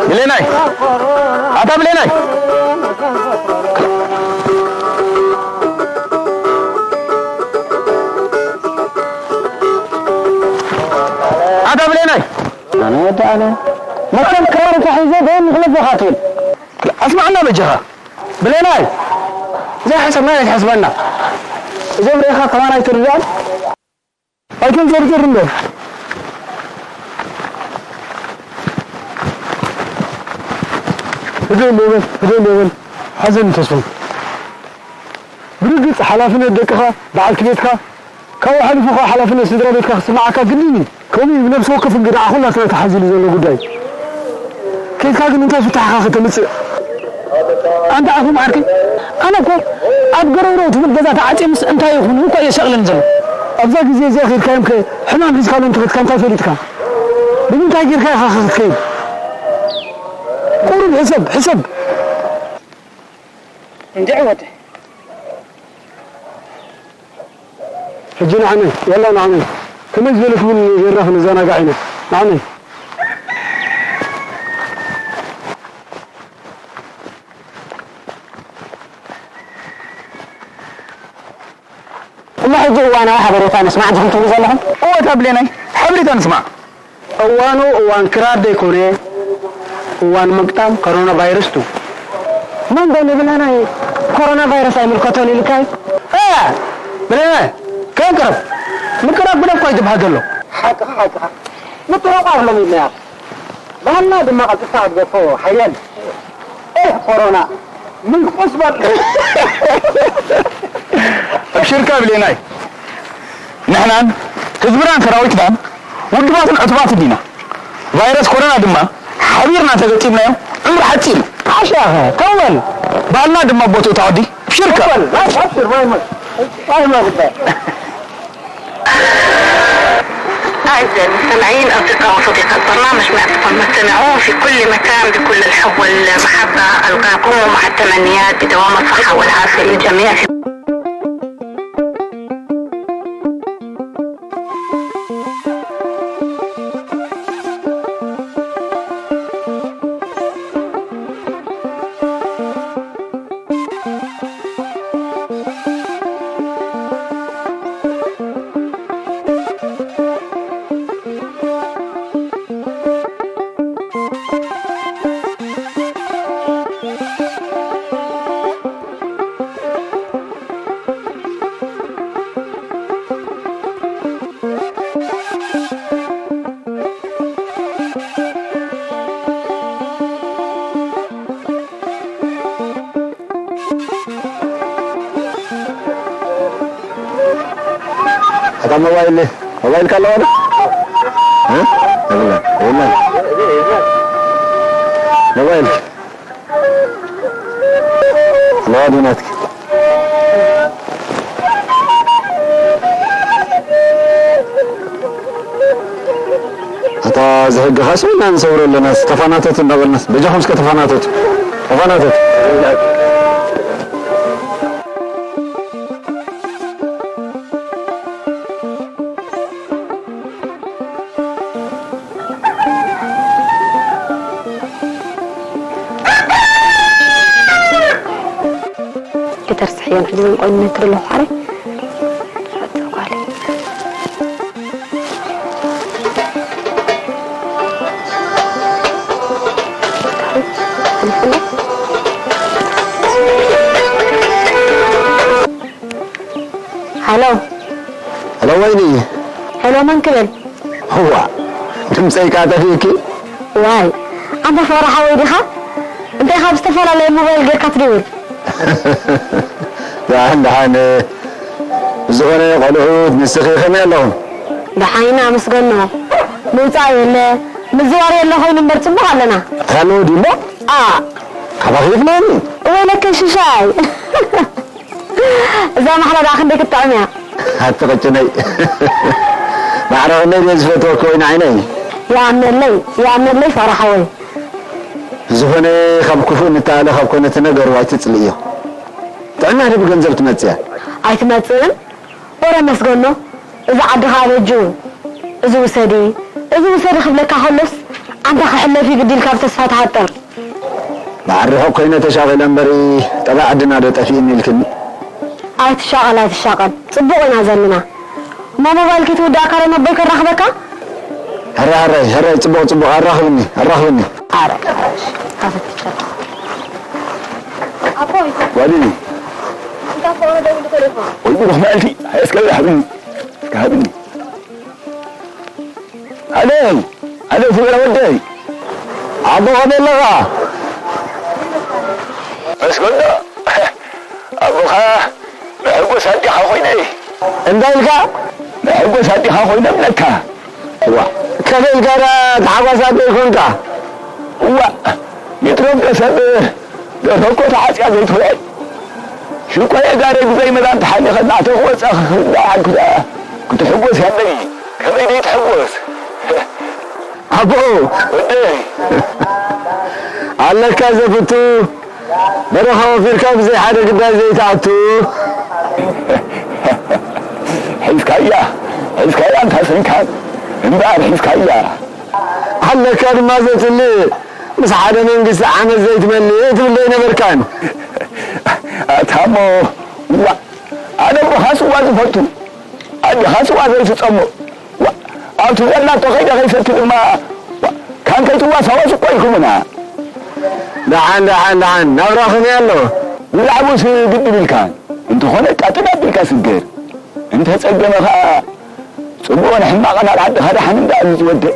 ብሌናይ! ኣታ ብሌናይ! ኣታ ብሌናይ! ኣነ ወዲ ኣነ መቸም ክራር ተሒዘ ደም ክለበኻ ትብል። ኣስማዕና በጃኻ። ብሌናይ! ዘይሓሰብና ኣይትሓስበና። እዞም ርኢኻ ከማን ኣይትርድኣን? ኣይተንጨርጭር እምበር። ህድእ እሞ በል፣ ህድእ እሞ በል። ሓዘን ተስፉ። ብርግጽ ሓላፍነት ደቅኻ፣ በዓልቲ ቤትካ፣ ካብኡ ሓሊፉ ኸኣ ሓላፍነት ስድራ ቤትካ ክስምዓካ ግድን እዩ። ከምኡ እዩ፣ ብነፍሲ ወከፍ ግድኣ ኩላትና ተሓዚሉ ዘሎ ጉዳይ። ከይድካ ግን እንታይ ፍታሕኻ ከተምጽእ? ኣንታ ኣኹም ዓርከይ፣ ኣነ እኮ ኣብ ገረውረው ትብል ገዛ ተዓጽየ ምስ እንታይ ይኹን እኮ እየ ሸቕልን ዘሎ። ኣብዛ ግዜ እዚኣ ከይድካዮም ከ ሕማም ሒዝካሎም ተኸድካ እንታይ ፈሊጥካ? ብምንታይ ጌርካ ኢኻ ከ ክትከይድ? ቁሩብ ሕሰብ፣ ሕሰብ። እንድዒ ወደይ። ሕጂ ንዓመይ፣ የላ ንዓመይ። ከመይ ዝበለ ክቡር ጌርና ክንዘናጋዕ ኢና። ንዓመይ። እሞ ሕጂ እዋናዊ ሓበሬታ ንስማዕ እንዲኹም ትብሉ ዘለኹም? እወ፣ እታ ብሌናይ፣ ሓበሬታ ንስማዕ። እዋኑ እዋን ክራር ዘይኮነ፣ እዋን መግጣም ኮሮና ቫይረስ ቱ። መንጎ ንብለናይ ኮሮና ቫይረስ ኣይምልከቶን ኢልካይ? እ፣ ብሌናይ፣ ከንቅረብ። ምቅራብ ግደ እኳ እዩ ዝበሃል ዘሎ። ሓቅኻ፣ ሓቅኻ። ምትሕቑቓፍ ለሚድናያ። ባህልና ድማ ቀልጢፍካ ክትገድፎ ሓየል። ኤህ ኮሮና፣ ምን ቁስ በል። ኣብሽርካ ብሌናይ፣ ንሕናን ህዝብናን ሰራዊትናን ውድባትን ዕቱባትን ኢና። ቫይረስ ኮሮና ድማ ሓቢርና እንተገጢምናዮ ዕምሩ ሓጺር እዩ። ዓሻኸ፣ ተው በል። ባህልና ድማ ቦትኡ ታወዲ። ኣብሽርካ። ተው በል። ኣይ፣ ኣብሽር፣ ማይ፣ ማይ። ማይ፣ ማይ፣ ጉዳይ። أعزائي المستمعين، أصدقاء وصديقات برنامج ما يطلب المستمعون في كل مكان، بكل الحب والمحبة ألقاكم، ومع التمنيات بدوام الصحة والعافية للجميع. እታ ሞባይል፣ ሞባይልካ ኣለዋ ዶ? እ? የብላን፣ የብላን። ሞባይል። ለዋዲ ናትኪ። ኣታ እዚ ሕጊ ኻስ ኢልና ንሰብሮ ኣለናስ፣ ተፋናተቱ እንዳበልናስ፣ በጃኹም እስከ ተፋናተቱ። ተፋናተቱ። ከተርስሕዮን ሕጂ እውን ቆይነ ክሪ ኣለኹ ዓረይ። ጓለይ። ሃሎ። ሃሎ ወይኒ። ሃሎ መን ክብል? እዋ፣ ድምፀይ ከኣ ጠፊእኪ? ዋይ፣ ኣንታ ፍቕሪ ሓወይ ዲኻ? እንታይ ካብ ዝተፈላለየ ሞባይል ጌርካ ትድውል? ደሓን፣ ደሓን። ብዝኾነ ቆልዑት ንስኺ ከመይ ኣለኹም? ደሓን ኢና፣ ኣመስገኖ። ምውጻእ የለ፣ ምዝዋር የለ ኮይኑ እምበር ጽቡቕ ኣለና። ሃሎ ዲሞ? ኣ። ካባኺ ይፍለኒ? ወይለከ ሽሻይ። እዛ ማሕላ ደኣ ክንደይ ክትጥዕም እያ? ኣቲ ቅጭነይ። ማዕረ ክንደይ ድየ ዝፈትወኪ ወይኒ ዓይነይ። ይኣምነለይ፣ ይኣምነለይ ፍቕሪ ሓወይ። ዝኾነ ካብ ክፉእ ንተኣለ ካብ ኮነ እቲ ነገሩ ኣይትጽልእዮ። ጥዕና ዶ ብገንዘብ ትመጽእ እያ? ኣይትመጽእን። ወረ መስገኖ፣ እዚ ዓዲ ኸኣ በጁ። እዚ ውሰዲ፣ እዚ ውሰዲ ክብለካ ከሎስ፣ ኣንታ ክሕለፍ እዩ ግዲ ኢልካ ብተስፋ ትሃጥር። ብዓርኹ ኮይነ ተሻቒለ እምበሪ፣ ጠባይ ዓድና ዶ ጠፊእኒ ኢልክኒ? ኣይትሻቐል፣ ኣይትሻቐል። ጽቡቕ ኢና ዘለና። እሞ ሞባይል ከይትውድኣካ ዶ ነቦይ ከራኽበካ? ሕራይ፣ ሕራይ፣ ሕራይ፣ ጽቡቕ፣ ጽቡቕ፣ ኣራኽብኒ፣ ኣራኽብኒ። ኣረ፣ ኣፈትሽ። ኣቦይ፣ ጓደይ። እንታይ እኮ ደውል ተሌፎን? ወይ ብሩኽ መዓልቲ፣ እስከ ሃብኒ፣ እስከ ሃብኒ። ሃሎ፣ ሃሎ፣ ፍቕረ ወደይ። ኣቦ ከመይ ኣለኻ? መስገኖ፣ ኣቦኻ መሐጎስ ኣዴኻ ኮይነ። እንታይ ኢልካ? መሐጎስ ኣዴኻ ኮይነ እብለካ። ዋ፣ ከመይ ኢልካ ደኣ ተሓጓስ ኣደይ ኮንካ? ዋ፣ ሜትሮም ቀሰብ ደርሆ እኮ ተዓጽያ ዘይትውዕል። ሽኮር የጋረድ ብዘይ መዳን ተሓኒኸ እናተ ክወጻ ክኽእል ደኣ ክትሕጎስ ያለኒ። ከመይ ደይ ትሕጎስ? ኣቦ። ወደይ። ኣለካ ዘፍቱ በረኻ ወፊርካ ብዘይ ሓደ ግዳይ ዘይትኣቱ። ሒዝካያ፣ ሒዝካያ እንታ ሰንካን እምበኣር ሒዝካያ። ኣለካ ድማ ዘጽልእ ምስ ሓደ መንግስቲ ዓመት ዘይትመልእ ትብል ዶ ኣይነበርካን? ኣታሞ፣ ዋ፣ ኣነ ኣቦኻ ስዋ ዝፈቱ፣ ኣዴኻ ስዋ ዘይትጸምእ። ዋ፣ ኣብቲ ዘላቶ ከይደ ከይሰቲ ድማ፣ ዋ፣ ካን ከይትዋሳወስ እኮ ኢልኩምና። ደሓን፣ ደሓን፣ ደሓን፣ ናብራ ከመይ ኣሎ? ውላዕቡስ ግድብ ኢልካ፣ እንተኾነ ቃጥል ኣቢልካ ስገር። እንተጸገመ ኸኣ፣ ጽቡቕን ሕማቕን ኣብ ዓድኻ ደሓን እንዳ እዩ ዝወድእ።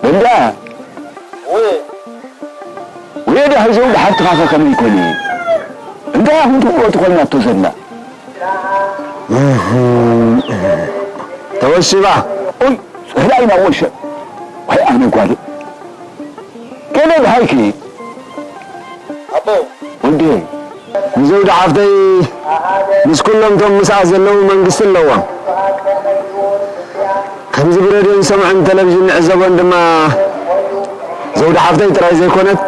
በልዳ። ወየ ዶ ህዝቡ ብሓፍትኻ ከ ከመይ ይኮነ? እንታይ ኣኹም ትብልዎ ትኾይናቶ ዘላ? ተወሲባ። ኦይ፣ ስህላ ኢና ወሸ። ወይ ኣነ ጓል። ገለ ብሃይኪ። ኣቦ። ወዲ። ንዘውዲ ሓፍተይ ምስ ኩሎም እቶም ምስኣ ዘለዉ መንግስቲ ኣለዎም። ከምዚ ብሬድዮ ንሰምዖን ቴሌቪዥን ንዕዘቦን ድማ ዘውዲ ሓፍተይ ጥራይ ዘይኮነት፣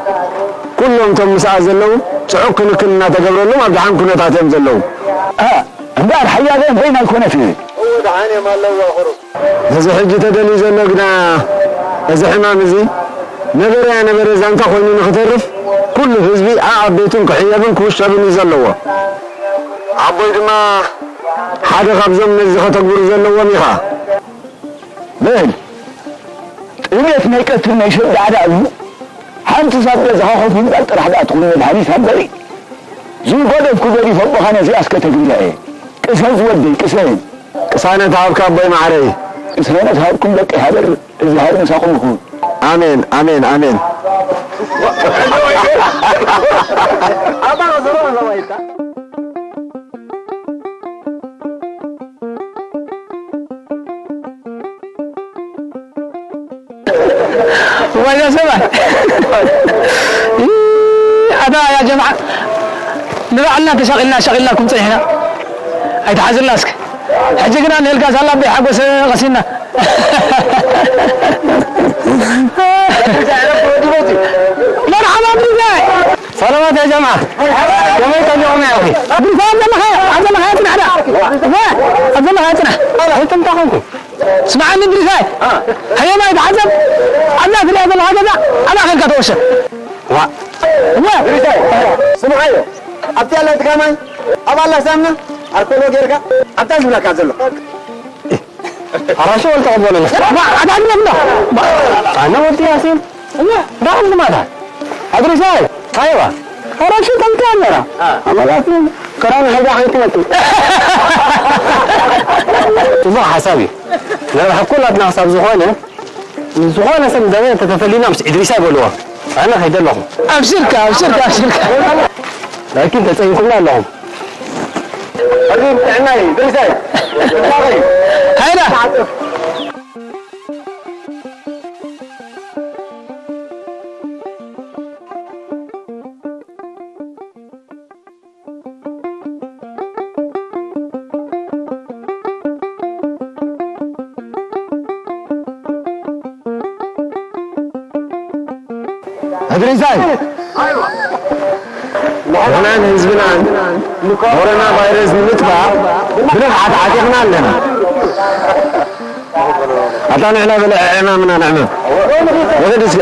ኩሎም እቶም ምስኣ ዘለዉ ጽዑቕ ክንክን እናተገብረሎም ኣብ ደሓን ኩነታት እዮም ዘለዉ። እ፣ እምበኣር ሓያለ በይና ኣይኮነትን። እወ፣ ደሓን እዮም ኣለዉ ኣኽሩ። ነዚ ሕጂ ተደልዩ ዘሎ ግና፣ እዚ ሕማም እዚ ነበረያ ነበረ ዛንታ ኮይኑ ንኽተርፍ፣ ኩሉ ህዝቢ ኣኣብ ቤቱን ክሕየብን ክውሸብን እዩ ዘለዎ። ኣቦይ ድማ ሓደ ካብዞም ነዚ ከተግብሩ ዘለዎም ኢኻ። በል፣ ጥሜት ናይ ቀትሪ ናይ ሰብ ዳዕዳ እዩ። ሓንቲ ሳብ ገዛኻ ኮፍ ምባል ጥራሕ ደኣ ትኹን መድሃኒት እምበሪ። ዝገደፍኩ ገዲፈ ኣቦኻ ነዚኣ እስከ ተግብራ እየ። ቅሰን ዝወደይ፣ ቅሰን። ቅሳነት ሃብካ ኣቦይ ማዕረይ። ቅሳነት ሃብኩም ደቂ ሃገር፣ እግዚኣብሔር ምሳኹም ይኹን። ኣሜን፣ ኣሜን፣ ኣሜን። ወይዛ ሰብኣይ። ይ-፣ ኣታ ያ ጀምዓ፣ ንባዕልና ተሻቒልና፣ ሻቒልናኩም ጸኒሕና። ኣይትሓዝልና እስከ። ሕጂ ግና ንህልጋ ሳላ ኣቦይ ሓጎስ ቀሲና። መርሓባ ብሪዛይ። ሰላማት ያ ጀምዓ። ከመይ ቀኒኹም ያ ኣኺ? ብሪዛይ ኣብ ዘለኻ፣ ኣብ ዘለኻ ጽናሕ ዳ። ኣብ ዘለኻ ጽናሕ። ኣይትምታ ኾንኩም። ስምዓኒ እንድሪሳይ፣ ሃየማይ ተዓዘብ፣ ኣብዛ ትሪኣ ዘለኻ ገዛ ኣብኣ ኬድካ ተወሸ። ዋ። ዋ። እንድሪሳይ፣ ስምዓዮ፣ ኣብቲ ኣላ ትካማይ፣ ኣብ ኣላ ሳምና፣ ኣርኮሎ ጌርካ፣ ኣብታ ዝብለካ ዘሎ። ኣራሹ ወልተ ቀበለና። ዋ፣ ኣዳግም እንዶ። ኣነ ወልተ ያሲን። እዋ፣ ዳዕም ዝማታ። ኣድሪሳይ፣ ሃይዋ። ኣራሹ ከምታ ነራ። አ። ኣመላቱ ከራን ሃይዳ ሃይትመጡ። ጽቡቕ ሓሳብ እዩ። ንረብሓ ኩላትና ክሳብ ዝኾነ፣ ዝኾነ ሰብ ዘበ ተተፈሊና ምስ ኢድሪሳይ በልዎ። ኣነ ከይደ ኣለኹ። ኣብሽርካ፣ ኣብሽርካ፣ ኣብሽርካ። ላኪን ተጸይንኩምና ኣለኹም። ኣዚ ጥዕናይ፣ ድሪሳይ። ሃይዳ። እድሪሳይ፣ ንሕናን ህዝብናን ኮሮና ቫይረስ ንምጥፋእ ብንቕሓት ዓጢቕና ኣለና። ኣታ ንዕና በለ ዕዕና ምና ንዕና። ወረድ እስከ።